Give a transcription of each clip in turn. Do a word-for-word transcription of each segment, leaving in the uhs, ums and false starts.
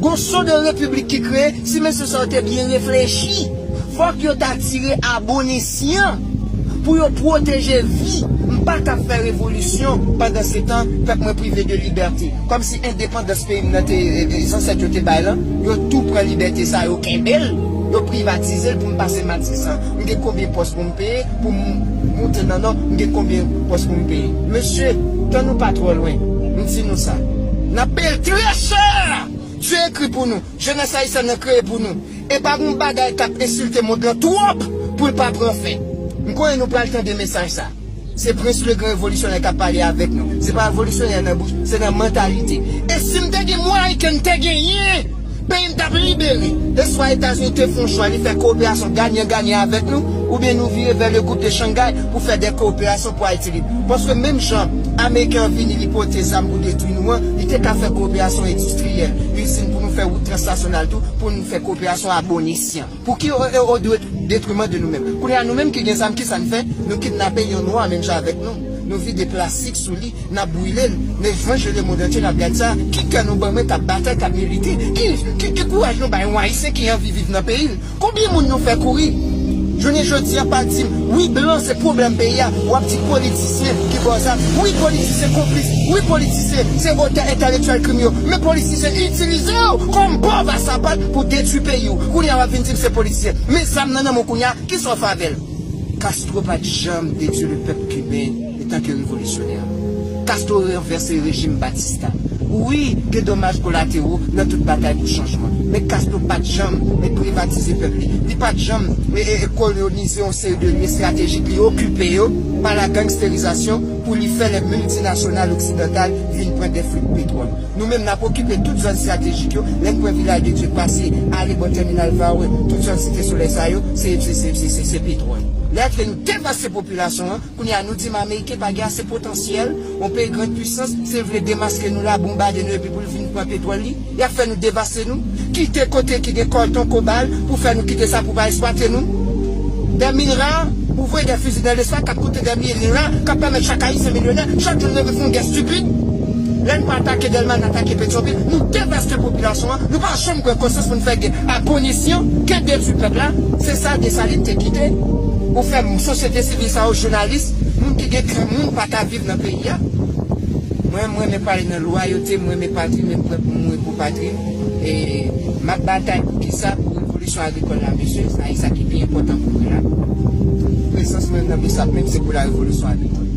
Gon so de repiblik ki kreye, si mesye sa yo te byen reflechi, fòk yo ta tire abonisyan pou yo pwoteje vi. M pa t ap fè revolisyon pandan se tan pèp mwen prive de libète. Kòmsi endepandans peyi m nan te, e, e, zansèt yo te bay lan, yo tou pran libète sa, yo kenbe l, yo privatize l pou m pase matisan. M gen konbyen pòs pou m peye, pou m moute nan nò, m gen konbyen pòs pou m peye. Mesye, tan nou pa twò lwen, m di nou sa. N ap peye l trè chè! Dye ekri pou nou. Jenès ayisyèn nan kreye pou nou. E pa gon bagay k ap ensilte mond lan twòp pou l pa pran fen. M konnen nou pral tande mesaj sa. Se Prince le Grand Révolutionnaire k ap pale avèk nou. Se pa revolisyonè nan bouch, se nan mantalite. E si m te gen mwayen ke m te genyen, peyi m t ap libere. E swa Etazini te fè yon chwa, li fè kowoperasyon ganyan ganyan avèk nou, oubyen nou vire vè le groupe de Shanghai pou fè de kowoperasyon pou Ayiti lib. Paske menm jan Ameriken an vini, li pote zam pou detwi nou an, li te ka fè kowoperasyon endistriyèl, izin pou nou fè wout transnasyonal tou, pou nou fè kowoperasyon abonisyan. Pou ki o, o, o dwe- detriman de nou menm? Kounye a nou menm ki gen zam, kisa n fè? Nou kidnape yon nwa menm jan avèk nou. Nou vide plastik sou li, n ap brile l. Nou evanjelize lemonn antye, n ap gade sa. Ki kè nou ban mwen k ap batay, k ap milite? Ki, ki, ki kouraj nou bay yon Ayisyen ki anvi viv nan peyi l? Konbyen moun nou fè kouri? Jounen jodi a, pa di m, wi, blan se pwoblèm peyi a. W ap di politisyen ki ba w zam. Wi, politisyen konplis. Wi, politisyen se otè entèlektyèl krim yo. Men politisyen itilize w kòm pòv a sapat pou detwi peyi w. Kounye a, w ap vin di m se politisyen. Men zam nan nan men w kounye a, kisa w fè avè l? Castro pa t janm detwi le pèp kiben etanke revolisyonè. Castro ranvèse rejim Batista. Wi, gen domaj kolatero nan tout batay pou chanjman. Men Castro pa t janm, e, privatize pèp li. Li pa t janm, e, e, e, kolonize yon seri de lye estratejik, li okipe yo pa la gangsterizasyon pou li fè lè miltinasyonal oksidantal vin pran de fwit petwòl. Nou menm, n ap okipe tout zòn estratejik yo, lè n pran Vilaj de Dye, pase ale bò tèminal Varreux, tout zòn Site Solèy sa yo, se, se, se petwòl. Lè ke nou devaste popilasyon an, kounye a nou di m Ameriken pa gen ase potansyèl, yon peyi grann pwisans, se vle demaske nou la, bonbade nou epi pou l vin pran petwòl li, y ap fè nou devaste nou, kite kote ki gen kòton, kobal, pou fè nou kite sa pou pa eksplwate nou. Des mines rares, ou voye des fusils dans l'espace k ap koute des milliards, k ap pèmèt chak Ayisyen milyonè, chak jou n leve fè yon gè estipid. Lè n pa atake Dèlma, n atake Petyonvil, nou devaste popilasyon an, nou pa janm pran konsyans pou n fè gè abonisyon, ke detwi pèp la, se sa Desalin te kite. Ou fè sosyete sivil sa yo, jounalis, moun ki gen kè moun pa ka viv nan peyi a. Mwen, mwen renmen pale nan lwayote, mwen renmen patri, men m prè pou mouri pou patri m. E m ap batay pou kisa? Pou revolisyon agrikòl la, mesye, sa e sa ki pi enpòtan pou mwen la. Prezans mwen nan Besap menm se pou la revolisyon agrikòl.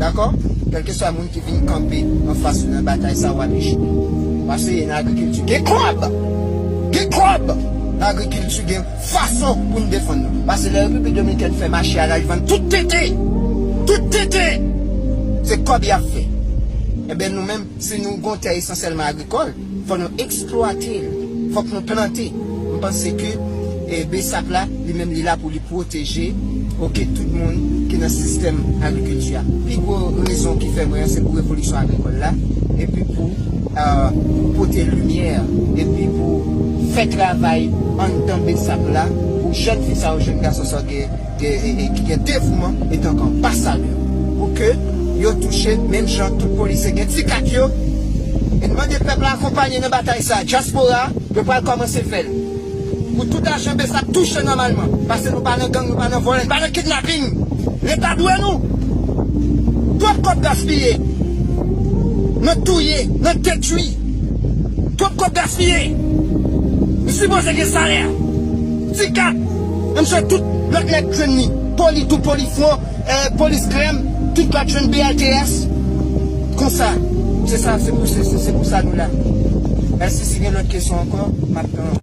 Dakò? Kèlkeswa moun ki vin kanpe anfas ou nan batay sa, w ap echwe. Paske nan agrikilti, gen kòb! Gen kòb! Nan agrikilti, gen fason pou n defann nou. Paske lè Repiblik Dominikèn fè mache a la, li vann tout tete. Tout tete! Se kòb y ap fè. Enben, nou menm, si nou gon tè esansyèlman agrikòl, fò nou eksplwate l. Fòk nou plante. M panse ke, e, Besap la, li menm, li la pou li pwoteje, oke, tout moun ki nan sistèm agrikilti a. Pi gwo rezon ki fè mwen an, se pou revolisyon agrikòl la, epi pou, e, pote limyè, epi pou fè travay anndan Besap la, pou jèn fi sa yo, jèn gason sa yo gen, gen, e, e, ki gen devouman etanke anbasadè, pou ke yo touche, menm jan tout polisye gen ti kat yo. E n mande pèp la akonpanye nan batay sa, dyaspora, yo pral kòmanse fè l. Pou tout ajan Besap touche nòmalman. Paske nou pa nan gang, nou pa nan vòlè, nou pa nan kidnaping. Leta dwe nou. Twòp kòb gaspiye. Nan touye, nan detwi. Twòp kòb gaspiye. Nou sipoze gen salè. Ti kat. Menm jan tout lòt nèg jwenn li. Poli tou, poli fwon, e, polis grèm, tout lòt jwenn B L T S. Konsa. Se sa, se pou, se, se, se pou sa nou la. Mèsi, si gen lòt kesyon ankò, m ap tann.